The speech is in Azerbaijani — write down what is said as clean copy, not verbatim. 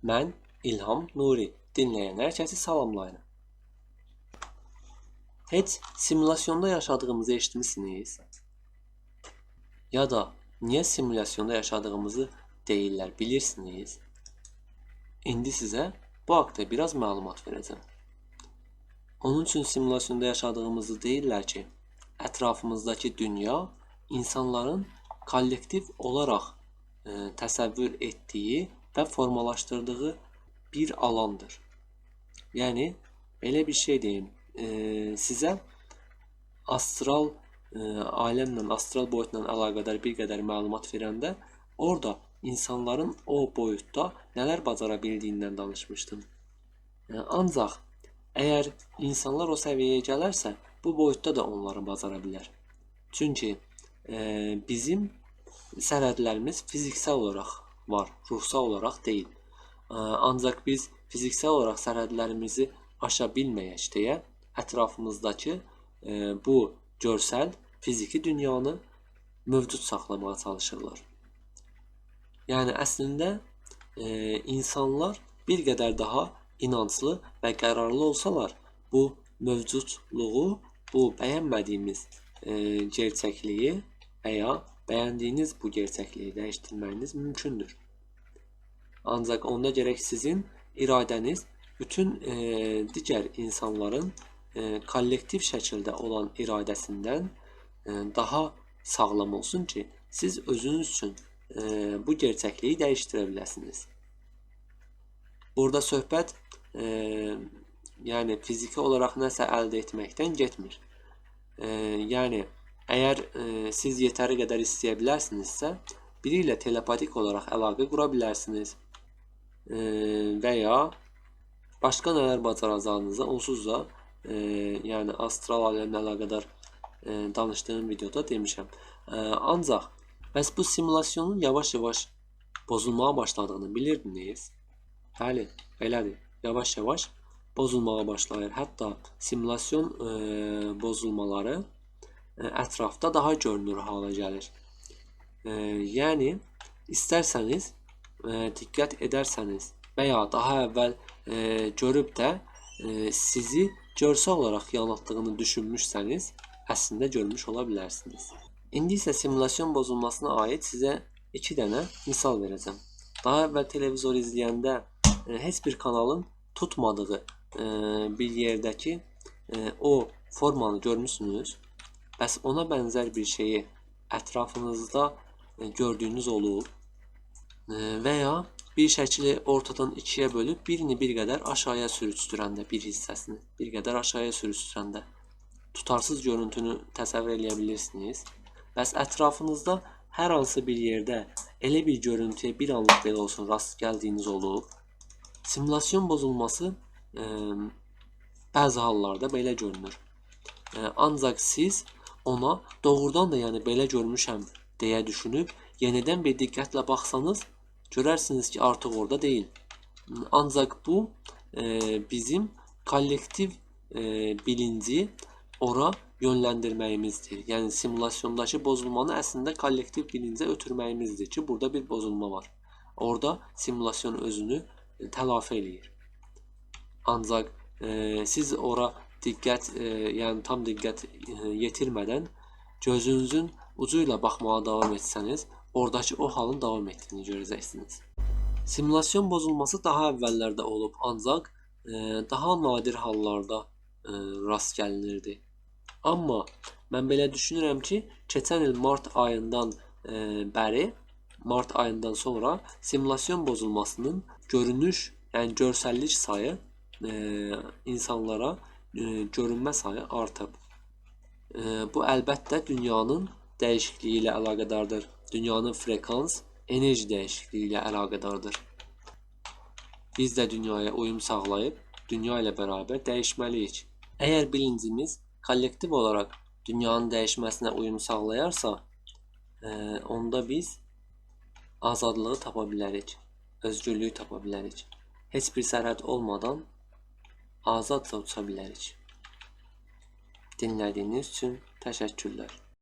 Mən İlham Nuri. Dinləyən hər kəsi salamlayıram. Heç simülasyonda yaşadığımızı eşitmisiniz? Ya da niyə simülasyonda yaşadığımızı deyirlər, bilirsiniz? İndi sizə bu haqda biraz məlumat verəcəm. Onun üçün simülasyonda yaşadığımızı deyirlər ki, ətrafımızdakı dünya insanların kollektiv olaraq təsəvvür etdiyi və formalaşdırdığı bir alandır. Yəni, belə bir şey deyim, sizə astral aləmlə, astral boyutla əlaqədar bir qədər məlumat verəndə orada insanların o boyutda nələr bacara bildiyindən danışmışdım. Ancaq əgər insanlar o səviyyəyə gələrsə, bu boyutda da onları bacara bilər. Çünki bizim sərhədlərimiz fiziksel olaraq var, ruhsal olaraq deyil. Ancaq biz fiziksel olaraq sərhədlərimizi aşa bilməyək deyə ətrafımızdakı bu görsəl fiziki dünyanı mövcud saxlamağa çalışırlar. Yəni əslində insanlar bir qədər daha inanclı və qərarlı olsalar, bu mövcudluğu, bu bəyənmədiyimiz gerçəkliyi və ya bəyəndiyiniz bu gerçəkliyi dəyişdirməyiniz mümkündür. Ancaq onda gərək sizin iradəniz bütün digər insanların kollektiv şəkildə olan iradəsindən daha sağlam olsun ki, siz özünüz üçün bu gerçəkliyi dəyişdirə biləsiniz. Burada söhbət yəni fiziki olaraq nəsə əldə etməkdən getmir. Yəni əgər siz yetəri qədər istəyə bilərsinizsə, biri ilə telepatik olaraq əlaqə qura bilərsiniz və ya başqa nələr bacaracağınızı onsuz da yəni astral aləmlə əlaqədar danışdığım videoda demişəm. Ancaq bəs bu simülasyonun yavaş-yavaş bozulmağa başladığını bilirdiniz? Bəli, belədir. Yavaş-yavaş bozulmağa başlayır. Hətta simülasyon bozulmaları ətrafda daha görünür hala gəlir. Yəni istərsəniz, diqqət edərsəniz və ya daha əvvəl görüb də sizi görsəl olaraq yanıltdığını düşünmüşsəniz, əslində görmüş ola bilərsiniz. İndi isə simülasyon bozulmasına aid sizə 2 dənə misal verəcəm. Daha əvvəl televizor izləyəndə heç bir kanalın tutmadığı bir yerdəki o formanı görmüsünüz. Bəs ona bənzər bir şeyi ətrafınızda gördüyünüz olub və ya bir şəkli ortadan ikiyə bölüb birini bir qədər aşağıya sürüşdürəndə, bir hissəsini bir qədər aşağıya sürüşdürəndə tutarsız görüntünü təsəvvür eləyə bilirsiniz. Bəs ətrafınızda hər hansı bir yerdə elə bir görüntüyə bir anlıq belə olsun rast gəldiyiniz olub. Simülasyon bozulması bəzi hallarda belə görünür. Ancaq siz ona doğrudan da yəni belə görmüşəm deyə düşünüb yenidən bir diqqətlə baxsanız, görərsiniz ki, artıq orada deyil. Ancaq bu bizim kollektiv bilinci ora yönləndirməyimizdir. Yəni simülasyondakı bozulmanı əslində kollektiv bilincə ötürməyimizdir ki, burada bir bozulma var. Orada simülasyon özünü tələfi eləyir. Ancaq siz ora diqqət, yəni tam diqqət yetirmədən gözünüzün ucu ilə baxmağa davam etsəniz, oradakı o halın davam etdiyini görəcəksiniz. Simülasyon bozulması daha əvvəllərdə olub, ancaq daha nadir hallarda rast gəlinirdi. Amma mən belə düşünürəm ki, keçən il mart ayından bəri, mart ayından sonra simülasyon bozulmasının görünüş, yəni görsəllik sayı insanlara görünmə sayı artıb. Bu əlbəttə dünyanın dəyişikliyi ilə əlaqədardır. Dünyanın frekans, enerji dəyişikliyi ilə əlaqədardır. Biz də dünyaya uyum sağlayıb, dünya ilə bərabər dəyişməliyik. Əgər bilincimiz kollektiv olaraq dünyanın dəyişməsinə uyum sağlayarsa, onda biz azadlığı tapa bilərik, özgürlüyü tapa bilərik. Heç bir sərhəd olmadan azadca uça bilərik. Dinlədiyiniz üçün təşəkkürlər.